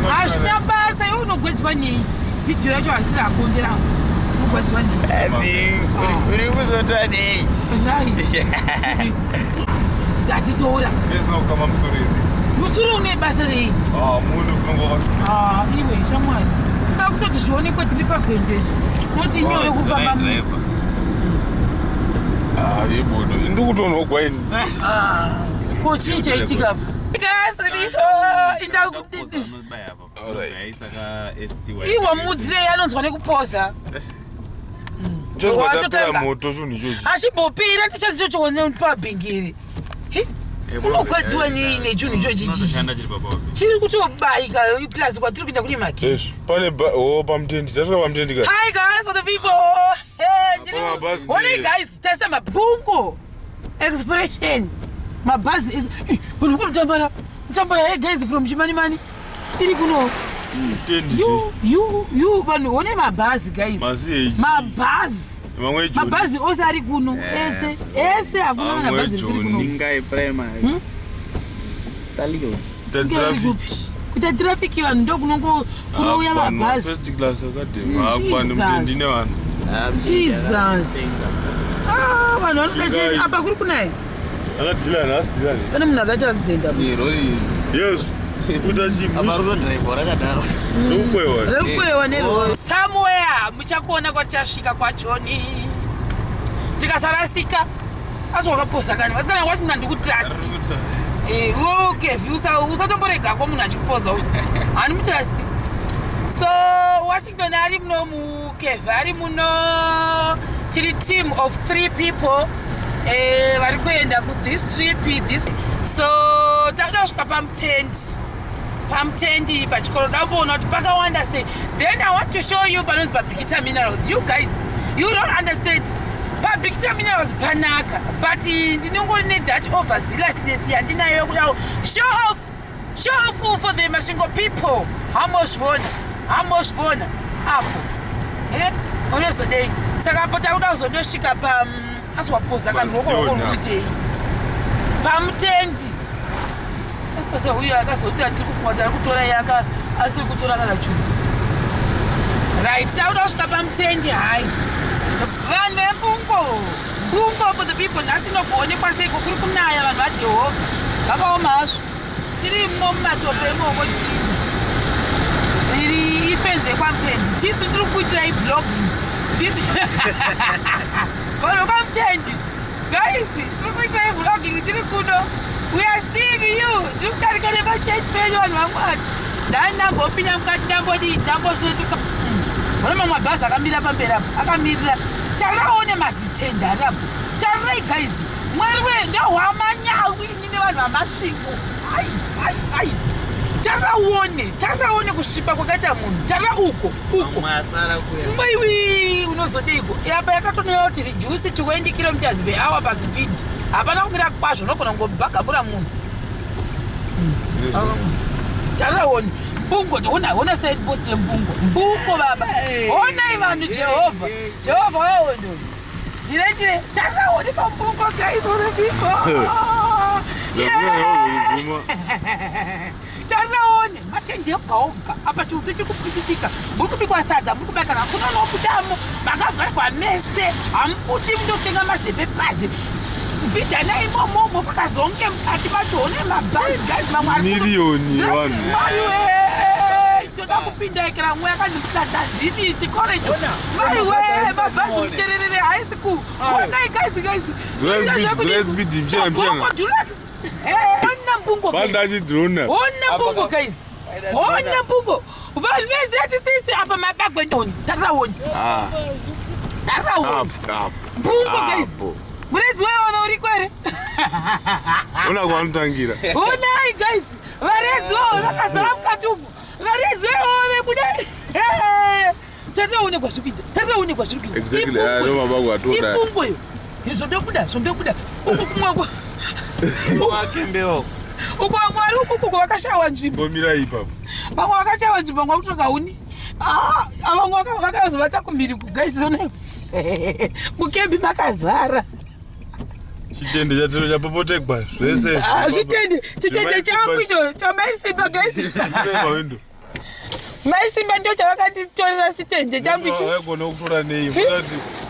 Hazvina basa, iwe unogwedzwa nei? Vhidhiyo racho harisi rako, nderangu. Unogwadziwa nei? Uri kuzotwa nei? Ndatitora. Musuri une basa rei? Ah, iwe shamwari. Kuda kutoti zvionekwe tiri pagwendo izvo. Noti nyore kufamba. Ah, ibodo. Ndikutonhogwa ini. Ah, ko chii chaitika apa? Iwa mudzirei anonzwa nekupoza. Moto chinhu ichochi. Achimbopira tichazicho choone pabhingiri. Unogwadziwa nei nechinhu ichochi chichi? Chiri kutobaika plus kwatiri kuenda kune magetsi. Pane oh pamutendi tasvika pamutendi ka. Hi guys for the people. Hey, ndiri Honey guys, tasa mabungo. Expression. Mabhazi is vanhu kunotambara. Mutambara hey guys from Chimanimani. Iri kuno. You you you vanhu one mabhazi guys. Mabhazi. Mabhazi ose ari kuno. Ese ese hakuna kana bhazi risiri kuno. Shingai primary. Hmm? Talion. Kuita traffic vanhu ndokunongo kunouya mabhazi. First class akadema. Hakwana mutendi nevanhu. Jesus. Ah, vanhu vanoda chii apa kuri kunaya? Ana Dylan, asi Dylan. Pane munhu akaita accident apa. Yes. Kuita chii? Apa runodrive rakadaro. Zvekukwewa. Zvekukwewa nerori. Somewhere muchakuona kwatichasvika kwachoni. Tikasarasika. Asi wakaposa kani. Vasikana wacho ndandikutrust. Eh, iwewe Kevi usatomboregako munhu achikupoza uyu. Handimutrust. So Washington ari muno muKevi ari muno tiri team of 3 people eh, vari kuenda kuthis trip this so takuda kusvika pamutendi pamutendi pachikoro damboona kuti pakawanda sei. Then I want to show you panonzi paBikita Minerals. You guys, you don't understand. PaBikita Minerals panaka, but ndinongori nethat overzealousness yandinayo yekuda show off, show off for the Masvingo people. Hambozviona, hambozviona apo eh, unozodei? Saka apo takuda kuzondosvika pa asi wapoza kana ruoko rwako rwukuitei pamutendi. Asi uyo akazoti andiri kufunga kuti ari kutora yaka asiri kutora kana chunhu. Right, takuda kusvika pamutendi. Hai vanhu vembungo, mbungo for the people. Nhasi inogoonekwa seiko kuri kunaya vanhu vaJehovha vakaoma hazvo. Tirimo mumatope imomo chii iri ifenzi yekwamutendi. Tisu tiri kuitirai vlogging vanhu vekwamutendi. Guys, tiri kuitirai vlogging tiri kuno. We are seeing you. Tiri kudarika nepachechi penyu vanhu vamwari. Ndani ndambopinda mukati ndambodii ndambosvetuka. Ona mamwe mabhazi akamira pamberi apo akamirira. Tariraone mazitenda ari apo. Tarirai guys. Mwari we ndohwamanyawi ini nevanhu vaMasvingo. Ai ai ai. Tariraone, tariraone kusvipa kwakaita munhu. Tarira uko uko. Maiwi unozodeiko? Apa yakatonyorwa kuti reduce 20 kilometers per hour paspeed. Hapana kumira kwazvo unogona kungobhagamura munhu. Tariraone mbungo, ona ona side post yembungo. Mbungo baba. Onai vanhu Jehovha. Jehovha wehondo. Ndire ndire tariraone pambungo guys for the people. Yeah. Tariraone matende oga oga apa chiutsi chikupikichika. Muri kubikwa sadza, muri kubika hakuna unobudamo. Makavharwa mese, hamubudi mundotenga mazepe pazhe. Vhijanai imomomo pakazonge mukati macho one mabhazi guys mamwe ari Miriyoni yevanhu. Mai we, toda kupinda ikira mwe yakanzi mutandandini chikoro icho. Mai we, mabhazi mutererere haisi ku. Onai guys guys. Zura speed mchana mchana. Boko Dulux. Ona mbungo. guys. Banda achidrona. Ona mbungo guys. Ona mbungo. Vanhu vese tisisi apa mabagwe ndoni. Tariraoni. Ah, Tariraoni. apo apo. Mbungo guys. Apo. Muredzi wewe uriko here? Ona kwanotangira. Onai guys. Varedzi wavo vakazara mukati umu. Varedzi wewe vekuda. Tariraone kwazviri kuita. Tariraone kwazviri kuita. Exactly. Ah, ndo mabagwe atoda. Ipungo iyo. Zvondobuda, zvondobuda. Uku kumwe uku. Uku vamwe vari uku uku vakashawa nzvimbo. Mbomira ipapo. Vamwe vakashawa nzvimbo vamwe vakutoka huni. Ah, vamwe vakazovata kumbiri guys onai. Mukembi makazara. Chitende chatero chapopotekwa zvese. Ah, chitende, chitende changu icho chamaisimba guys. Mawindo. Maisimba ndo chavakatitorera chitende changu icho. Vaigona kutora nei?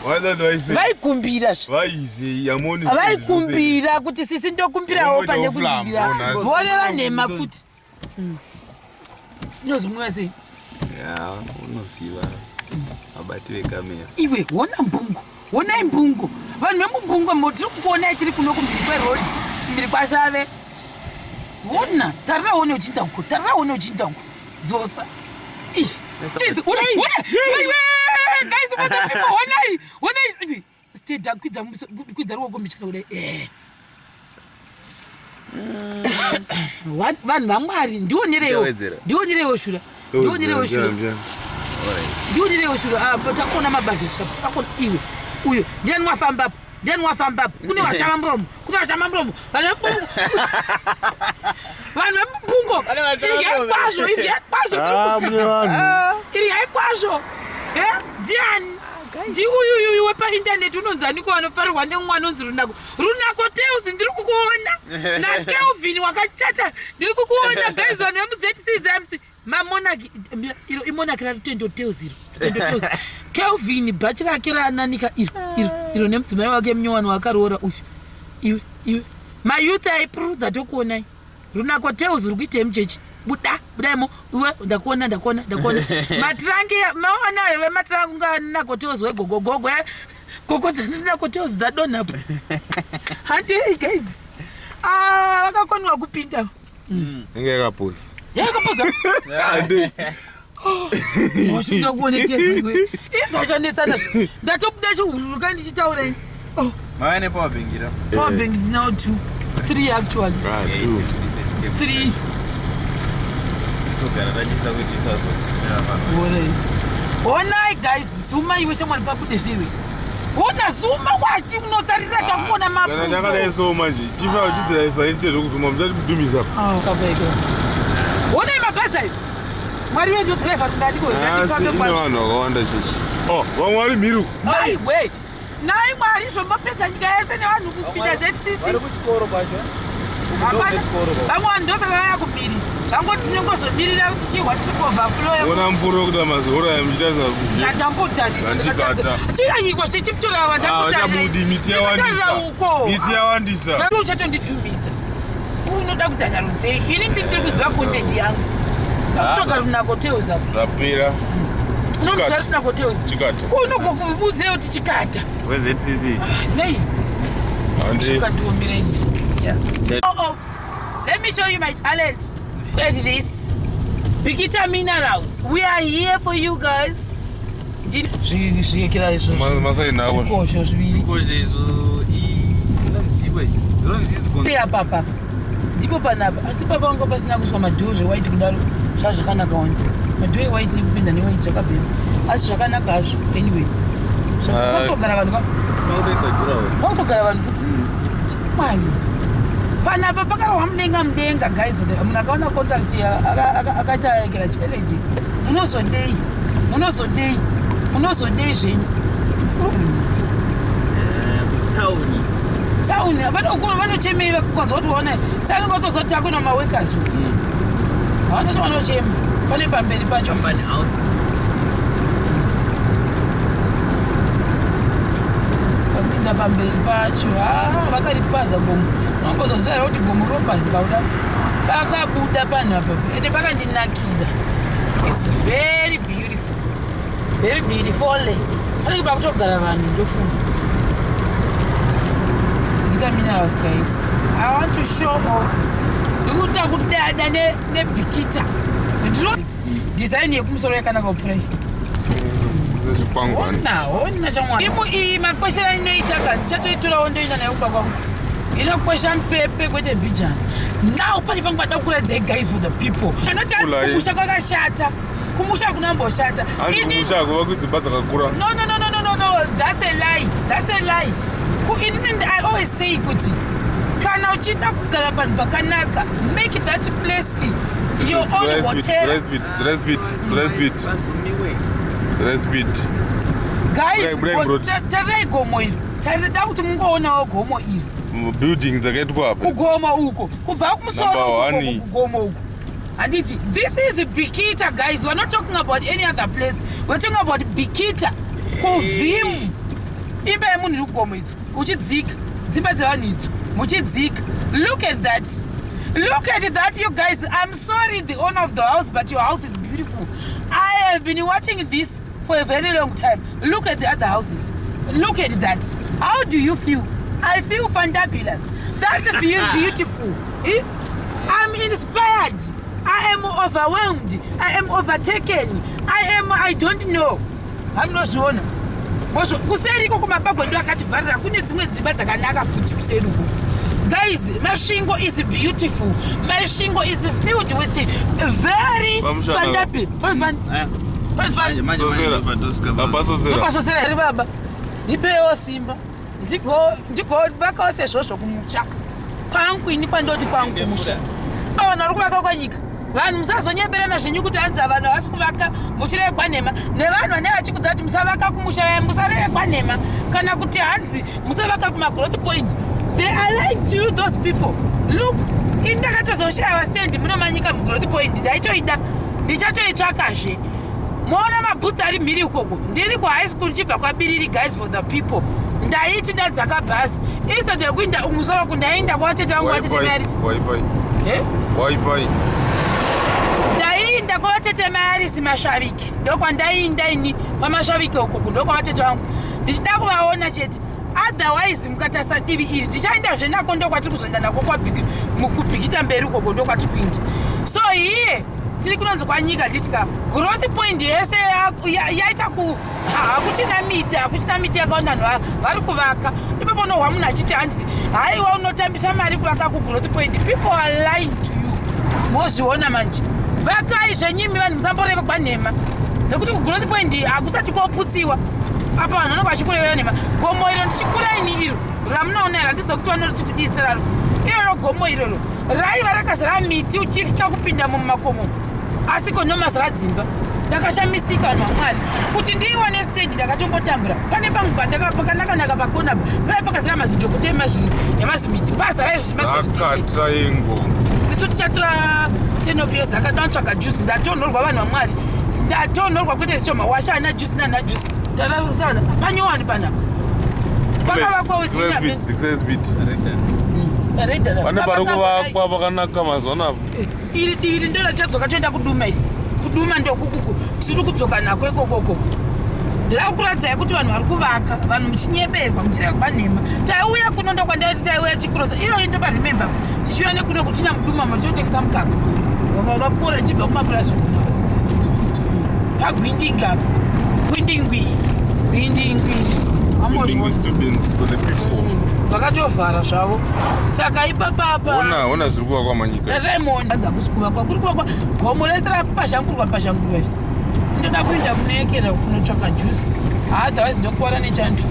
Vaidati vaisei? Vaikumbira zve. Vaisei amoni. Vaikumbira kuti sisi ndokumbirawo pane kumbira. Voreva nhema futi. Inozimwiwa sei? Ya, unoziva vabati vekamera. Iwe wona mbungu. Wonai mbungu. Vanhu vemumbungu mo tiri kukuonai tiri kuno kumbiri kweroad, kumbiri kwasave. Wona, tarira wone uchiinda uko, tarira wone uchiinda uko. Dzosa. Ish. Chizi, wona, wona. Iwe, guys, what the people, wonai, wonai. Iwe, steady, kwidza kwidza ruoko mbichana kudai. Eh. Vanhu vaMwari, ndionereiwo. Ndionereiwo shura. Ndionereiwo shura. Ndionereiwo shura. Ah, takuona mabhazi svika. Takuona iwe. Uyo, ndiani wafamba apo? Ndiani wafamba apo? Kune washama muromo. Kune washama muromo. Vanhu vemumbungo. Vanhu vemumbungo. Iryai kwazvo, iryai kwazvo. Ah, mune vanhu. Iryai kwazvo. Eh, ndiani? Ndiuyu uyu wepaindaneti unonzi aniko vanofarirwa nemumwe anonzi Runako. Runako Tales ndiri kukuona. NaKelvin wakachata ndiri kukuona guys vanhu vemuZCZMC. Mamonaki iro imonaki raRutendo Tales iro. Rutendo Tales. Kelvin bhachi rake rananika iro iro iro nemudzimai wake munyowani wakaroora uyu. Iwe iwe mayouth aipururudza tokuonai. Runako Tales uri kuitei muchechi? Buda budaimo iwe ndakuona ndakuona ndakuona. Matirangi maona here matirangi unga Runako Tales wegogo gogo gogo dzaRunako Tales dzadonhapo. Handei guys. Ah vakakoniwa kupinda. Inge yakaposa. Yakaposa. Handei. Washinga kuonekera iwe. Izvachanetsana. Ndatobuda chihururuka ndichitaura ini. Oh, Mava nepower bank ira. power bank ndinawo 2. 3 actually. Ah, two. 3. Togara tachisa kuti isazo. Alright. Honai guys, zuma iwe shamwari pabude zvewe. Hona zuma wachi unotarira takuona Kana ndakadai mapundo. so manje, chifa uchidhiraivha ite zvekuzuma muchati kudhumisa. Ah, kabeka. Honai mabhazi ayo. Mwari wedu driver ndadiko Asi ndandifambe ine kwazvo. vanhu vakawanda chechi. Oh, vamwe vari mhiri uko. Mai we. Nai Mwari zvombopedza nyika yese nevanhu kupinda ZCC. Vari kuchikoro kwacho. Hapana. Kuchikoro kwacho. Vamwe vanhu ndosaka vaya kumhiri. Vangoti tinongozomirira kuti chihwa tiri kuoverflow. Ona mvura yekuti mazihora aya muchitarisa Ndambotarisa Ndandibata. Chirayiko chichitora Ah, vachabudi miti yawandisa. uko. Miti yawandisa. Nani uchatondidhumisa. Unoda kuti anyarudzei. Ini ndiri kuziva content yangu. Ndakutsvaga Runako Tales apa. Zvapera. Unoziva Chikata. Runako Tales. Chikata. Kunogokubudzire kuti chikata. WeZCC. Nei. Handei. Ukandiomera ini. Yeah. Off. Let me show you my talent. Look at this. Bikita Minerals. We are here for you guys. Zviyekera izvo. Masaina ako. Zvikosho zviviri. Kozhe izvo inonzi chibwe. Rinonzi izigonzo. Apa apa. Ndipo panapa. Asi papa wanga pasina kuiswa madhoo zvewhite kudaro. Zvazvakanaka wani. Madhoo ewhite nekupinda newhite zvakabhera. Asi zvakanaka hazvo. Anyway. Kwakutogara vanhu ka. Pakutoisa jurawo. Kwakutogara vanhu futi. Mwari. Panapa pakarohwa mudenga mudenga guys. Munhu akaona contract akaita kera challenge. Munozodei? Munozodei? Munozodei zvenyu? Kutauni. Town vanochemei vakanzwa kuti waona sanenge watozoti hakuna maworkers uku. Havana vanochema pane pamberi pacho. Company house. Pakuenda pamberi pacho ah, vakaripaza gomo. Unombozoziva here kuti gomo rinopazika kudaro? Pakabuda panhu apa ende pakandinakira. It's very beautiful. Very beautiful. Panenge pakutogara vanhu ndofunga. Bikita Minerals guys. I want to show off. Ndikuita kudada nebikita. Ndiro design yekumusoro yakanaka kupfuura iyi. Zvikwangwani. Ona, ona chamwari. Imu iyi makweshera inoita ka ndichatoitorawo ndoenda nayo kumba kwangu. Inokwesha mupepe kwete mbijana. Now pane pangu pada kukuradzai guys for the people. Anoti hanzi Kulai. kumusha kwakashata. Kumusha hakuna mboshata. Hanzi Ini kumusha hakuva kudzimba dzakakura. No, no, no, no, no, no, no. That's a lie. That's a lie. Inini I always say kuti kana uchida kugara panhu pakanaka, make that place your own hotel. Respite, respite, respite, Vazumiwe. respite. Guys, Break, break, bro. tarirai gomo iri. Tarida kuti mungoonawo gomo iri. Building dzakaitwa apa. Kugoma uko, kubva kumusoro. Number Uko, one. Kugoma uko, handiti? This is Bikita, guys. We're not talking about any other place, we're talking about Bikita, kuvhimu. Imba yemunhu iri kugomo idzo, uchidzika dzimba dzevanhu idzo, muchidzika. Look at that, look at that, you guys. I'm sorry, the owner of the house, but your house is beautiful. I have been watching this for a very long time. Look at the other houses. Look at that. How do you feel? I feel fantabulous. That's feel beautiful, eh? I'm inspired. I am overwhelmed. I am overtaken. I am, I don't know. Hamunozviona. Kuseri iko kumabagwe ndo akativharira. Kune dzimwe dzimba dzakanaka futi kuseri uko. Guys, Masvingo is beautiful. Masvingo is filled with very Pamushana. fantabulous. Manje. Sosera. Apa sosera. Ndopasosera here, baba? Ndipewo simba, ndigovakawo sezvozvo kumucha kwangu. Ini kwandoti kwangu kumusha, vanhu vari kuvaka kwanyika. Vanhu musazonyeberana zvenyu kuti hanzi vanhu havasi kuvaka, muchiregwa nhema nevanhu vane vachikudza kuti musavaka kumusha. Musaregwa nhema kana kuti hanzi musavaka kumagrowth point. They are lying to you, those people. Look, ini ndakatozoshayiwa stand munomanyika mugrowth point. Ndaitoida, ndichatoitsvakazve. Moona mabooster ari mhiri ikoko. Ndiri kuhigh school, ndichibva kwaBiriri. Guys, for the people, ndaiti ndadzaka bhazi instead yekuinda umusoro, kundainda kwatete vangu, vatete Maarisi. Wifi. Eh? Wifi. Ndainda kwavatete Maarisi Mashavike, ndokwandainda ini, kwaMashavike ukoko, ndokwavatete vangu, ndichida kuvaona chete. Otherwise mukatarisa divi iri, ndichaendazve nako, ndokwatiri kuzoenda nako kuBhikita mberi ukoko, ndokwatiri kuinda. So hiye tiri kunonzi kwanyika titika growth point yese yaita ku hakuchina miti, hakuchina miti yakawanda. Vanhu vari kuvaka ipapo. Unohwa munhu achiti hanzi haiwa, unotambisa mari kuvaka kugrowth point. People are lying to you. Mozviona manje. Vakai zvenyimi, vanhu, musamboreva nhema, nekuti kugrowth point hakusati kwoputsiwa apa. Vanhu vanonge vachikurevera nhema. Gomo iro ndichikura ini, iro ramunoona iro, handiziva kuti vanoriti kudii zita raro iroro. Gomo iroro raiva rakazara miti, uchitya kupinda mumakomo, asi konomazara dzimba. Ndakashamisika, vanhu vaMwari, kuti ndiiwane stage. Ndakatombotambura. Pane pamwe pakanaka-naka pakona, paiva pakazara mazijokoto emazimiti, pazara. Zaka Triangle. Isu tichatora 10 of years akatotsvaga juice. Ndatonhorwa, vanhu vaMwari, ndatonhorwa kwete shoma. Washa ana juice nana juice tarasana panyowani panapa pakavakwa. Dzikisai speed. Pane pari kuvakwa pakanaka mazuva anapa. Iri divi ndo rachadzoka, toenda kuduma. Iri kuduma ndokukuku tiri kudzoka nako ikokoko. Ndida kukuradzai kuti vanhu vari kuvaka. Vanhu muchinyeberwa, muchiregwa nhema. Taiuya kuno, ndokwandaiti taiuya chikurosa iyoyi. Ndoparemember tichiuya nekuno kuchina muduma machotengesa mukaka wakakura ichibva kumapurasi kuno pagwindingi apa, Gwindingwi, Gwindingwi. Building with students for the people. Vakatovhara zvavo. Saka ipapapa Ona, ona zviri kuvakwa manyika. Taraimona dzakusi kuvakwa, kuri kuvakwa. Gomo rese rapazhangurwa, pazhangurwa. Ndoda kuenda kunoekera kunotsvaka juice, otherwise ndokuwara nechantu.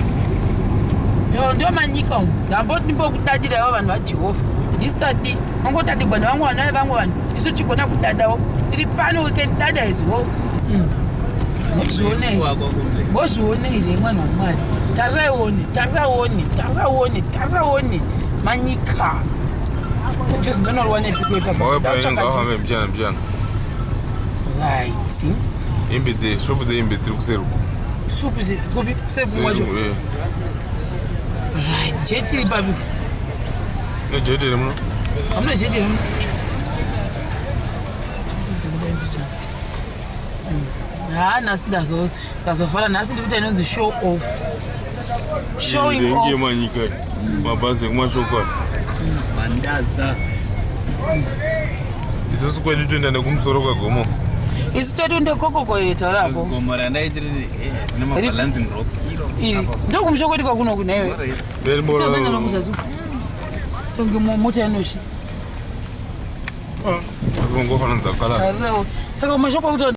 Ndo manyika umu. Ndamboti ndimbokudadirawo, vanhu vaJehovha. Ndisitadi ongotadigwa nevamwe vanhu, vevamwe vanhu. Isu tigona kudadawo, tiri pano. We can dada as well. Mozvionei, mozvionei re, mwana waMwari? Taraione, taraione, taraione, taraione manyika. Juice ndonorwa nepiko ipapa? Maweba ngawafambe mbichana mbichana. Right. Hembe dzeshopu, dzehembe dziri kuseri. Supu kupi? Kuseri kumwacho? Right, jeti papi? Nejeti remuno. Hamuna jeti remuno. Ha, nhasi ndazofara. Nhasi ndikuita inonzi show off, showing Ndengi off. yemanyika, mabhazi ekumashoko. Mandaza. Isusu kwedu toenda nekumusoro kwegomo. Isu tedu ndekokoko taurako. Gomo randaiti rine mabalancing rocks iro. Iri ndokumusha kwedu kwakuno kunaiwe. Tichazoenda nokuzazi tonge mota inoshi. Ngofananidza kala. Tarirawo. Saka kumasha kwakuta.